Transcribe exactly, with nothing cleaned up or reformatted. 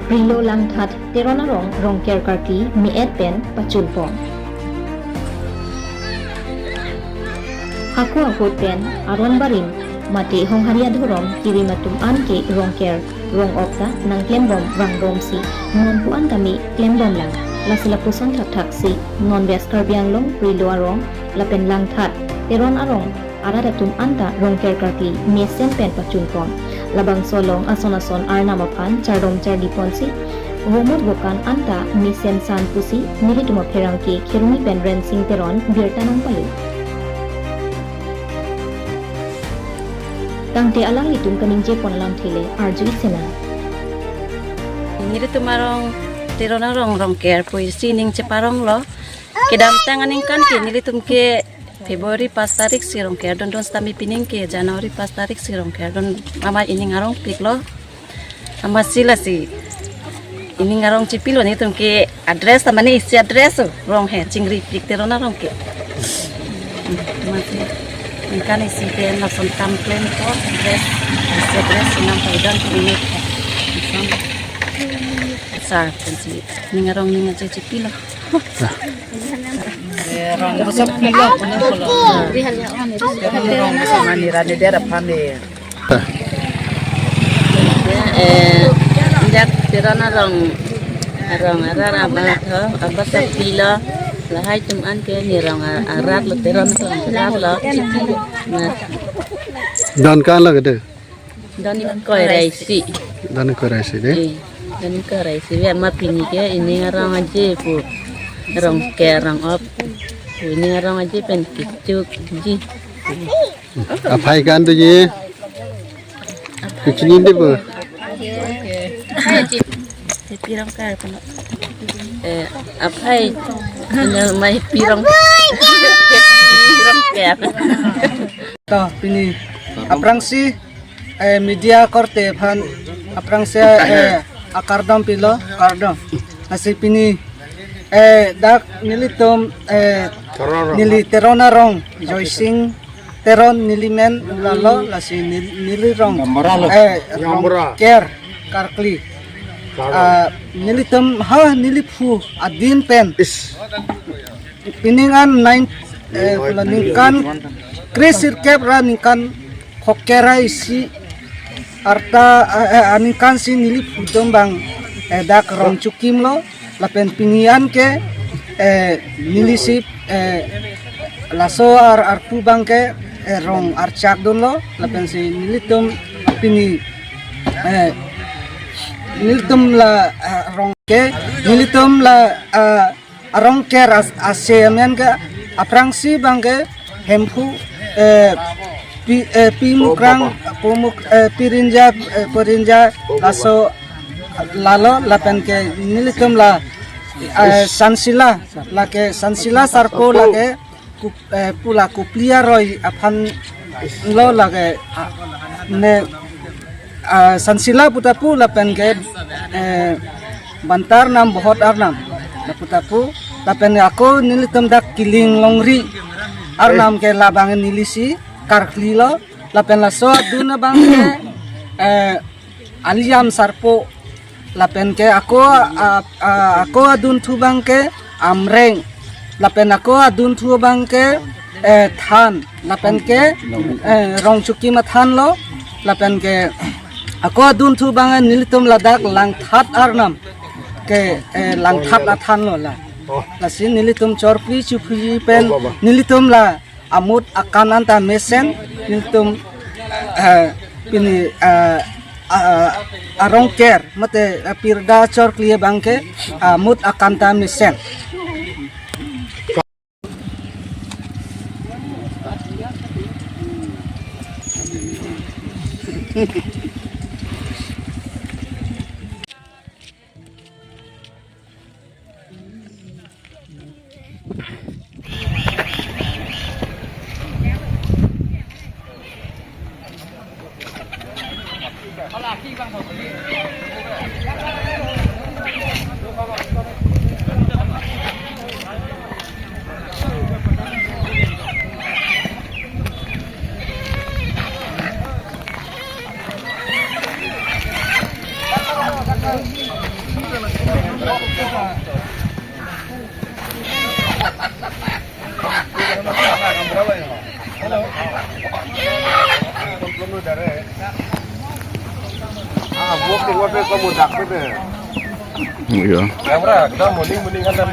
Prilo Langthat Teron arong Rongker karkli me-et pen pachunpon. Hako ahut pen aron barim mate honghari adhorom kirim atum anke Rongker rong-ok ta nangklembom vangbomsi non pu-an tame klembomlang. Lasi lapuson thakthaksi non West Karbi Anglong Prilo arong lapen Langthat Teron arong arat atum anta Rongker karkli mesen pen pachunpon. Labangso along ason ason arnam aphan chardom chardiponsi homot vokan anta mesen san pusi nelitum apherangke Kheroni pen Rensing Teron birta nangpalo. Tangte alanglitum kaningjepon alamthe le arju-ik sinang. Nelitum arong Teron arong Rongker pusi ning cheparonglo. Kedamtang aningkan ke nelitum ke February pas tarik si Rongker dondon setame pining ke January pas tarik si Rongker don mama ining arongpiklo. Amatsi lasi ining arong chipilo, nelitum ke a-dress ta mane isi a-dress o rong he chingripik Teron arong ke. Amatsi ningkan isi pen lason kam klem ko dress, isi a-dress nangpaidan ke ining. Sar pensi ining arong ning aje chipilo. Eh, rong besok pilo, punya pilo. Rong sama ni rani dera pamir. Eh, jak Teron arong, arong arat abah tho, abah sapilo. Lahai atum anke ni rong arat lo, Teron arong arat lo. Nah. Don kan lo gitu. Don ingkoi ra isi. Don ingkoi ra isi dei. Eh, don ingkoi ra isi. Ve ma pini ke ining arong aje pu. Rongker rong-op. Ining arong aje pen kechokji. Aphai kan tu ji. Kechini dei pu. Pirong kar kono. Eh, aphai. Nya mai pirong. Pirong kar. To, pini aphrangsi, eh, media korte aphan aphrangsi, eh, akardom pilo, kardom. Lasi pini, eh, dak nelitum, eh, Teron arong. Neli Teron arong, Joysing Teron neli men lalo, lasi nel-, neli rong, Gambara lo. Eh, Gambara. Rongker karkli. Karo. Ah, nelitum ha neliphu adin pen. Is. Pining an nine, eh, pula ningkan kresirkep ra ningkan phokera isi arta, eh, eh, aningkan si neliphu atum abang, eh, dak rong chokimlo, lapen pini an ke, eh, nelisi, eh, laso ar arpu abang ke, eh, rong archak dunlo, lapen si nelitum pini, eh, nelitum la, eh, rong ke, nelitum la, eh, arongker as-, ase amen ke aphrangsi abang ke Hemphu, eh, Pi, eh, Pi Mukrang, Pu Muk, eh, Pi Rinja, eh, Pu Rinja, laso lalo lapen ke nelitum la, eh, Sansila, lake Sansila Sarpo lake kup-, eh, pula Kupli aroi aphan lo lake, ah, ne, ah, Sansila puta pu lapen ke, eh, Banta arnam Bohot arnam la puta pu lapen ako nelitum dak Kiling Longri arnam ke labang nelisi karkli lo lapen laso adun abang ke, eh, Aliam Sarpo lapen ke ako, ah, ah, ako adunthu abang ke Amreng lapen ako adunthu abang ke, eh, Than lapen ke, eh, rong chokim athan lo lapen ke ako adunthu abang nelitum ladak Langthat arnam ke, eh, Langthat athan lo la. Lasi nelitum chorpi chuphi pen nelitum la amut akan anta mesen nelitum, eh, pini, eh, ah, arongker mate, eh, pirda chorkli abang ke amut akan ta mesen. Iya. Kamera, kita morning, morning kan.